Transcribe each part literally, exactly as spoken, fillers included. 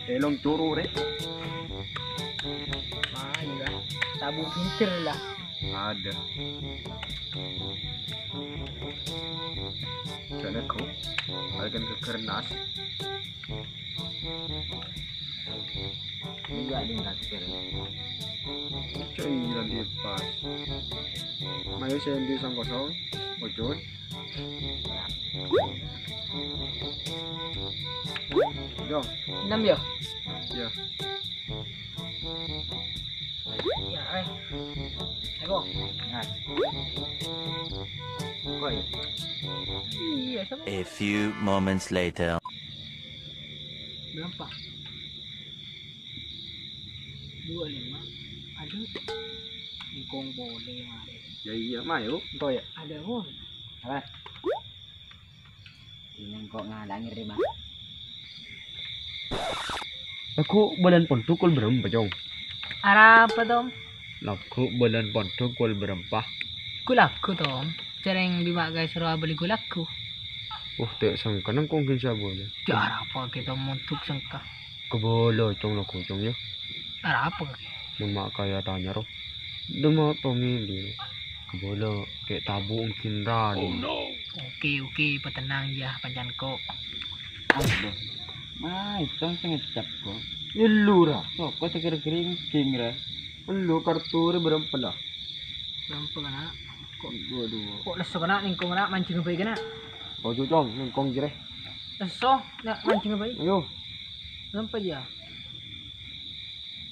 Elong curu, Rè. Ayo lah, tabung pinter lah. Ada. Jana kok, balikan ke kernas. Enggak ada yang takdir. Cok, iya, dia pas. Mayu, saya di sang kosong, bocor. Yo. Enam ya? Ya. Ya, eh. Eko. Nah. Kok ya? Iya, sama. A few moments later. Berapa? Dua lima. Aduh. Engkong boleh, mari. Ya iya, mayu. Engko ya? Ada, Bun. Apa? Ini engko ngalangi, Rè, Mas. Lagghu' bâlân pondhuk kol bârâmpa, Cong? Arapa, Tom? Lagghu' bâlân pondhuk kol bârâmpa? Ghu lagghu', Tom. Cerrèng bi' ma' kaè soro abâli ghu lagghu'. Wah, ta' sengka nangkong ghin sabâna. Arapa kè, Tom, mondhuk sengka? Kabâlâ, Cong, lagghu', Cong, ya. Arapa kakè? Mon ma' kaè tanya, ro. Dâmma tongèl, ro. Kabâlâ, kè' tabu' ongghin ra, ro. Oke, oke, patennang, ya, pancan ko'. Aduh. Mai, Cong, sè ngecap, ko'. Ellu, ra. Soko sè kèra-kèra èngghi, ra. Ellu, kartu rè bârâmpa, la. Bârâmpa, kana'? Ko', waduh. Ko' lesso, kana', nèngkong, kana', manjheng bhâi, kana'? Ojo, Cong, nèngkong jârèya. Lesso, na', manjheng bhâi. Ayo. Bârâmpa, ya?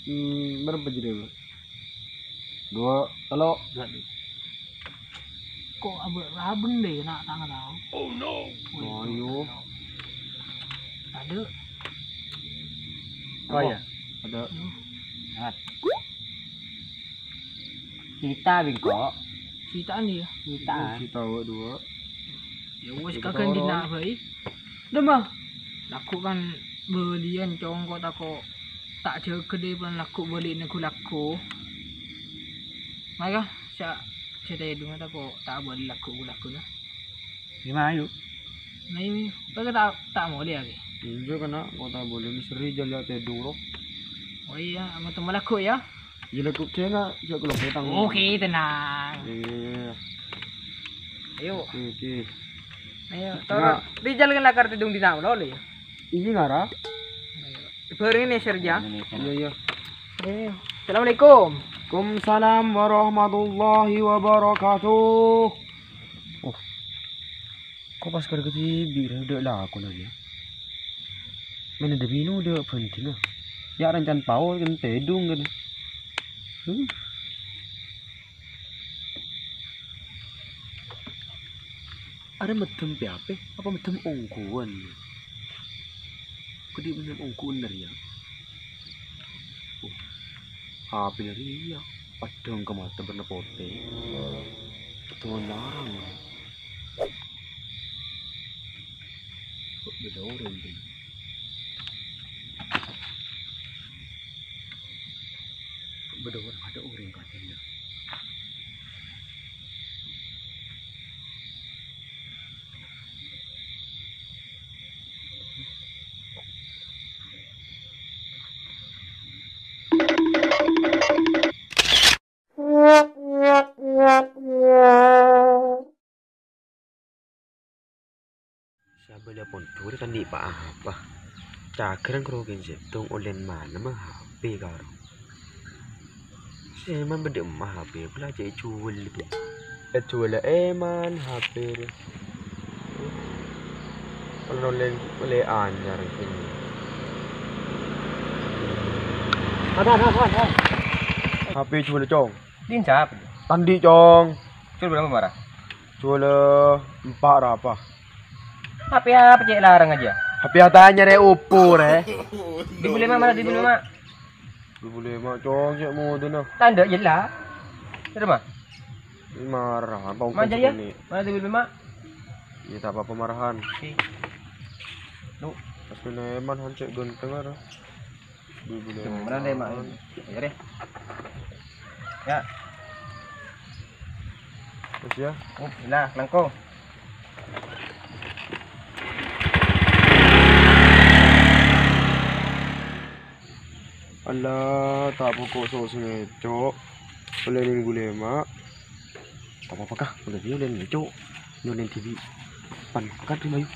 Hmm, bârâmpa jârèya, Bro? Dua, tello'. Ko' abâ' rabeng deh, na', tangan tau. Oh, no. Ayo. Ada. Oh, iya. Ada. Hmm. Sehat. Sita, Bingko. Sitaan, ya? Sitaan. Sita, dua. Ya wis, kaghân dina bhâi. Dâmma. Lagghu' kan bâliyân, Cong, ko' tako' ta' jâgâ dâri polana lagghu' bâli'na ghu-lagghu'. Mara, sa-, satèdungnga tako' ta' abâli lagghu'-ghu-lagghu'na. Gimana, yuk? Nah, ini, ko' ta', ta' molè, ya, Ki? Enjâ', kana', ko' ta' abâli, misteri jâ' la tèdung, ro. Oh iya, ama temmo lagghu', ya? Iya, lagghu' jâ' na', jâ' kalo petang. Oke, tenang. Iya, iya, iya. Ayo. Oke, oke. Ayo, nah. Toro'. Rijal kan lakar tèdung dina malolo, ya? Iya, ngara. Ayo. Bareng ini, Serja. Iya, iya. Ayo. Assalamualaikum. Waalaikumsalam warahmatullahi wabarakatuh. Oh. Ko' pas karè kadhibi' rè, dâ' lakona rèya. Mèn dâ' bino dâ' bhândhingnga. Ya' rancan pao kan tèdung kan. Huh. Arè mèddem pè-apè, apa mèddem ongghuwân? Kadhi mèddem ongghuwân rèya. Oh. H P rèya, peddhâng ka mata bârna potè. Peddhâng larang. Kok bâdâ orèng, Ding? Kok bâdâ or-, bâdâ orèng kadhiyâ? Sabâlâ pondhuk rè kan andi' pa-apa. Cagâr engko' rogin sèttong, ollèna malem H P karo. Sè man bâdâ emma H P, bâlâ jâ' èjhuwâl, Bu. Èjhuwâl èman H P rè. Ollè, ollè anyar kènè. Ada, ada, ada, ada. H P jhuwâl, Cong. Din sapa? Tandi', Cong. Jhuwâl bârâmpa mara? Jhuwâl empa' ra apa? H P apa cè' larang aja. H P atanya rè Oppo rè. Dibuli ma', mara dibuli ma'. Dibuli ma', Cong, cè' modâna. Tandhâ jella. Terima. Mara, apa hukum Manja ya? Ini? Mana dibuli ma'? Iya, tak apa-apa, marahan. Oke. Lu. Pas kena eman, hancur ganteng, ada. Dibuli Cuma deh, Mak. Marahan. Ya deh. Ya. Terus ya? Oh, nah, langkong. Alah, ta' poko' so' sè ngèco'. Ollè nèng ghulâ, Ma'. Ta' apa-apa, Ka. Ollè, ollè ngèco'. Nyo'on dhibi'. Pan, Ka, terima, yu.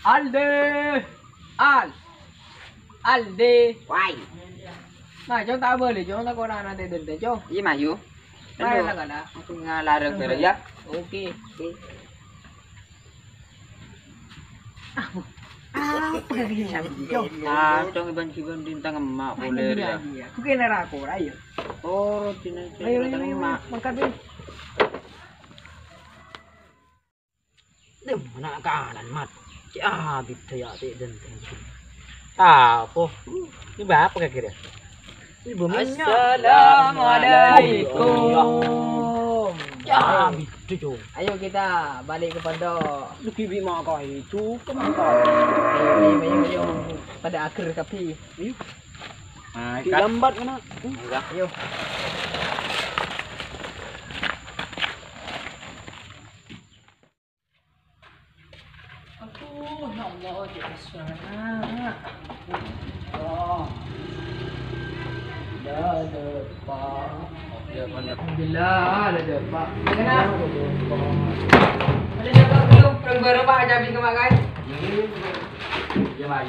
Alde! Al! Alde! Wai! Nah, Cong, ta' bâli, Cong, ta' kona nanti dente, Cong. Iyâ, mayu. Ayo, lah, kana. Aku ngalarang bareng, ya. Oke. Oke. Apa kagiyâ, Cong? Ah, Cong, iban-iban bintang emak polè, ya. Aku kena rako, ayo. Oh, dina, ayo, ayo, ayo, mangkat, ayo. Dem, ana' kanan, Mat. Cè' abit ya, cè' denteng. Apa? Ini bapa kira-kira? Ini bapaknya. Assalamualaikum. Cè' abit, Cong. Ayo kita balik ke pondok. Lu kibi maka itu, kemana? Ayo, ayo, ayo, ayo. Pada akhir tapi. Ayo. Nah, lambat kena. Ayo. Aduh, ya Allah, cek suara. Oh. Dah ada, Pak. Ya, bener. Alhamdulillah, ada, Pak. Kenapa? Ada siapa belum? Belum baru, Pak, ada habis kemakan? Ya, Pak.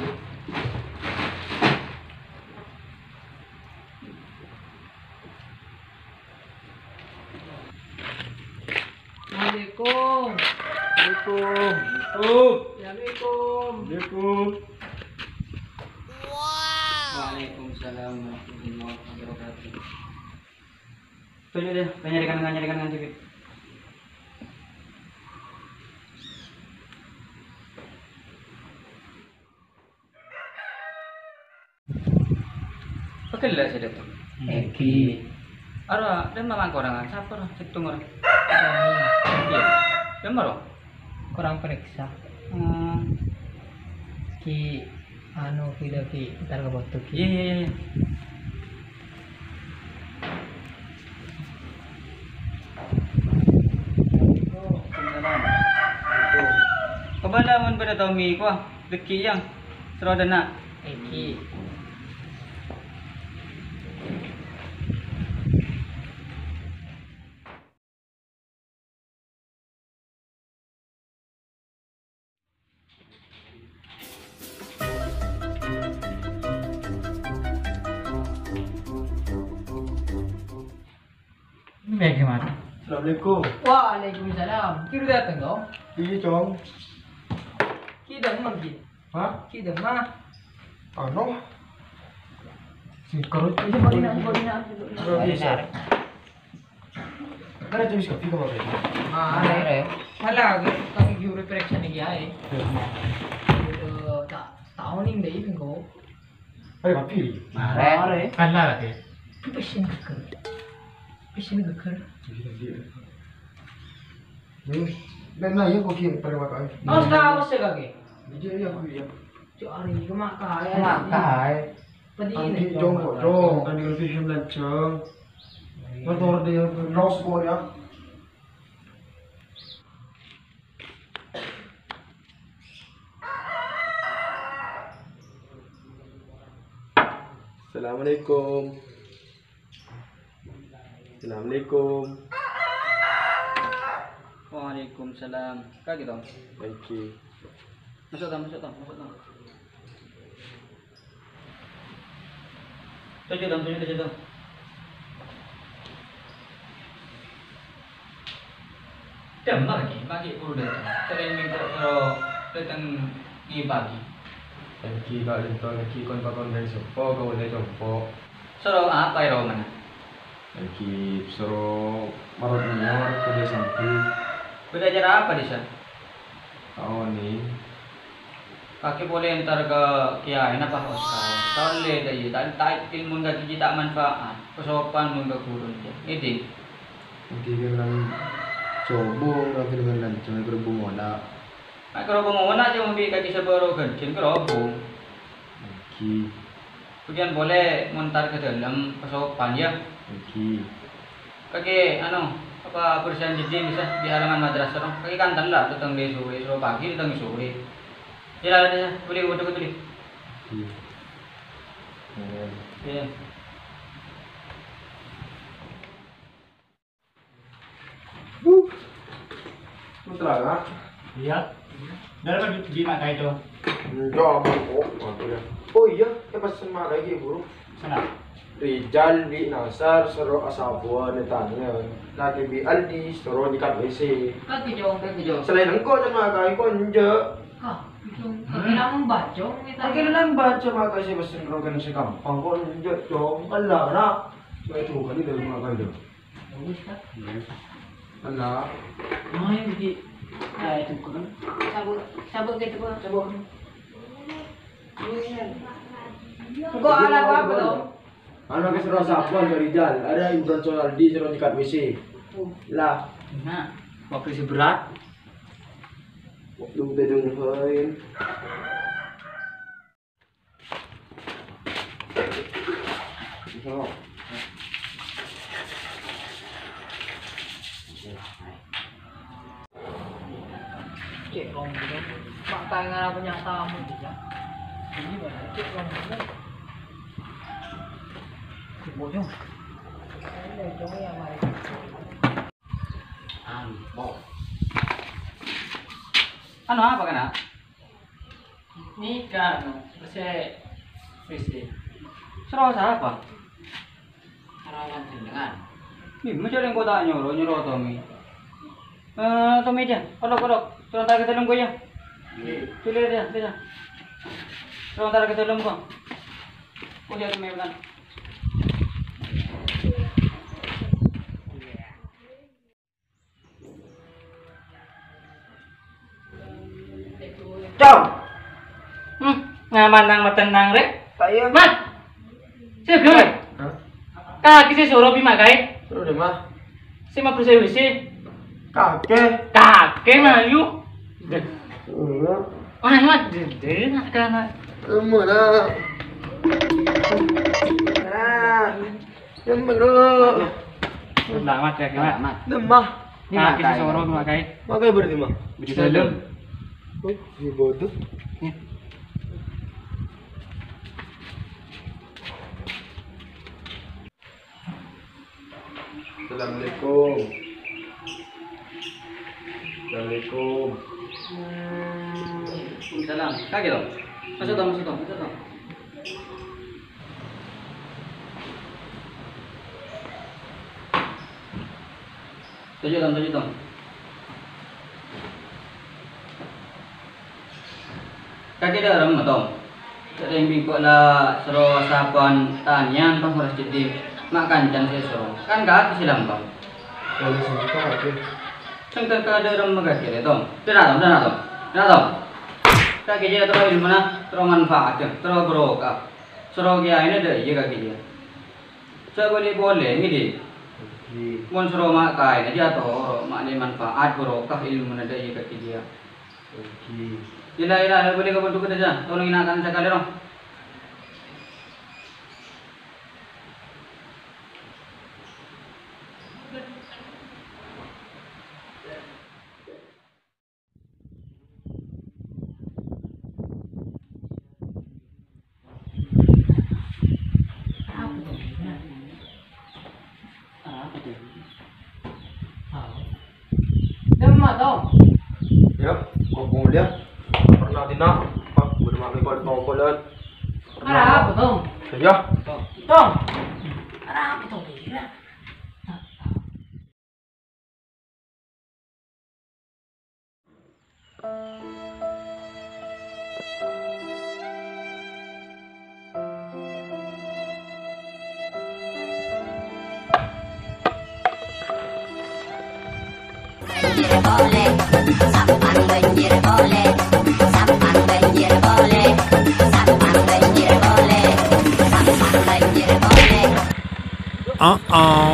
Assalamualaikum. Waalaikum. Assalamualaikum. Waalaikum. Waalaikumsalam warahmatullahi wabarakatuh. Tanya deh, tanya dengan, tanya dengan, tanya. Pegella sè dâteng. Eki. Ara, dâmma mangkorangan, sapa ra, sèttong ra. Eki. Iyâ. Dâmma ra? Kurang periksa. Hmm. Ki, anu, ki, lagi, entar ke foto, ki. Iyâ, iyâ, iyâ, iyâ. Kabâlâ mon bâdâ Tommy, kowa, dâgghi' yang, sèro dâna'. Eki. Ini bagaimana? Assalamualaikum. Waalaikumsalam. Ki bâdâ dâteng, Cong? Iyâ, Cong. Ki dâmma, Ki? Hah? Ki dâmma? Anu? Singkar. Iyâ, Cong. Iyâ, Cong. Kan ada wis kopi kok, Pak? Ah, ada. Ada. Malah, kan juru periksa nih, ya, eh. Iya. Udah tak tahu nih, Mbak, ini kok. Ayo, kopi. Mare. Mare. Kalah lagi. Itu pesen geger. Pesen geger. Iya, iya. Ini, ben lah, ya, kopi yang paling makan. Oh, sudah, awas ya, kaki. Iya, iya, kopi, ya. Cok, hari ini kemakai. Kemakai. Pedine. Anti jongko, jong. Kan dikasih hem lanceng. Motor di los kok ya. Assalamualaikum. Assalamualaikum. Waalaikumsalam. Kaki, Tong. Thank you. Masuk, Tong, masuk, Tong, masuk, Tong. Toju', Tong, toju', toju', Tong. Dâmma, Ki, pagi buru dâteng. Sèrèng mènta soro dâteng ngèbâgi. Èngghi, Ka' Lintong, èngghi kon-pakon rèng seppo, kaulâ compo'. Soro apa è romana? Èngghi soro marot-mèyor ka dâ' sambi. Bâdâ acara apa, Disa? Taonè. Kakè polè entar ka kiyaèna, Pak Ustaz. Taollè, dâ' iyâ, ta', ta' èlmon kakè ghi' ta' manfaat. Kasopan mon ka ghuruna, ngèdhing. Èngghi kèng lan cobung, kakè dengan lanceng, kerubung ola'. Ma' kerobong ola' coma bi' kakè sabârâ ghânjhâr kerobong. Èngghi. Bâgiyân polè mon entar ka dâlem, kasopan, yâ. Èngghi. Kakè, anu, apa, bersihan jeddhing bisa di halaman madrasah, no? Kakè kan telat dâteng lè-, sore, soro pagi dâteng sore. Iyâ, iyâ, iyâ. Boleh, boleh, boleh. Iyâ. Iyâ. Putra, Kak. Iyâ. Dâlem bi-, bi' ma' kaè, Cong. Enjâ', ampon, kok. Ampon, yâ. Oh, iyâ, è, pesen ma' kaè, ghi, buru. Sennang. Rijal bi' Nasar soro asabbuwân è tanèyan. Lakè bi' Aldi soro nyèkat W C. Kakè, Cong, kakè, Cong. Salaèn engko', ca'na ma' kaè, kok enjâ'. Kah, Cong, kakè lambat, Cong, è tanèyan. Kakè lambat, Cong, ma' kaè sè pesen rogan sè ghâmpang, kok enjâ', Cong. Ella, na'. Cong, itu kan dâlem ma' kaè, Cong. Bagus, Kak. Ella. Maèn ghi. Nah, itu kan. Sabuk, sabuk gitu, Pak. Sabuk. Engko' ala apa, Bro? Anu, ke soro sabbuwân ka Rijal. Ada Imron Soaldi soro nyèkat W C. Lah. Nah, waktu si berat. Waktu kita dengerin. Cek rombongan. Mak, kayak ngarap punya tamu aja. Ini mana? Cek rombongan. Cek bojong. Ini bojong ya, mari. Ampon. Anu apa, Kak? Nèka, anu, sè, sè, sè. Soro sapa? Soro panjhennengngan. Ih, masa rèng kota nyoro, nyoro Tommy. Eh, Tommy, Jan, kodok, kodok. Soro entar ka dâlem, ko, yâ. Ngghi. Pilih, Jan, pilih. Soro entar ka dâlem, ko. Ko, yâ, Tommy, bukan. Cong! Hmm, ngamanang matennang, rè? Ta' iyâ. Mat! Sè ghâllu. Hah? Kakè sè soro bi' ma' kaè. Soro dâ' emma? Sè ma' bersih W C. Kakè. Kakè, mayu. Deh. Iyâ. Wah, Mat, deh, deh, nak kana'. Emma, nak. Nah. Emma, nak. Selamat ya, Mat. Selamat. Emma. Ini kakè sè soro, ma' kaè. Ma' kaè berarti, Ma? Budi Salam. Oh, si bodoh. Assalamualaikum. Assalamualaikum. Waalaikumsalam. Kakè, Tom. Maso', Tom, maso', Tom, maso', Tom. Toju', Tom, toju', Tom. Kakè dâ' remma, Tom? Sèrèng bi' engko' la soro asabbuwân tanèyan, pas ngurus jhâddhi, ma' kancana sè soro. Kan kakè sè lambâng. Kalau sengka, Kakè. Sengka ka dâ' remma kakè, Tom. Dâna, Tom, dâna, Tom. Dâna, Tom. Kakè jâ' terro ilmuna, terro manfaat, terro barokah. Soro kèyaèna dâ' iyâ kakè jâ. Jhâ' bâli-polè, ngghi, Di? Ngghi. Mon soro ma' kaèna jâ' atoro', ma' lè manfaat, barokah ilmuna dâ' iyâ kakè jâ. Ngghi. Ella, ella, bâli ka pondhuk jâ. Tolong ènakan sakalè, ro. Apa tuh? Apa tuh? Apa? Dâ' emma, Tom. Yâ, kok mulya? Pernah tina, Pak, udah makan kol-kolan. Arapa, Tom? Yâ. Tom. Tom. Arapa, Tom? Uh-oh.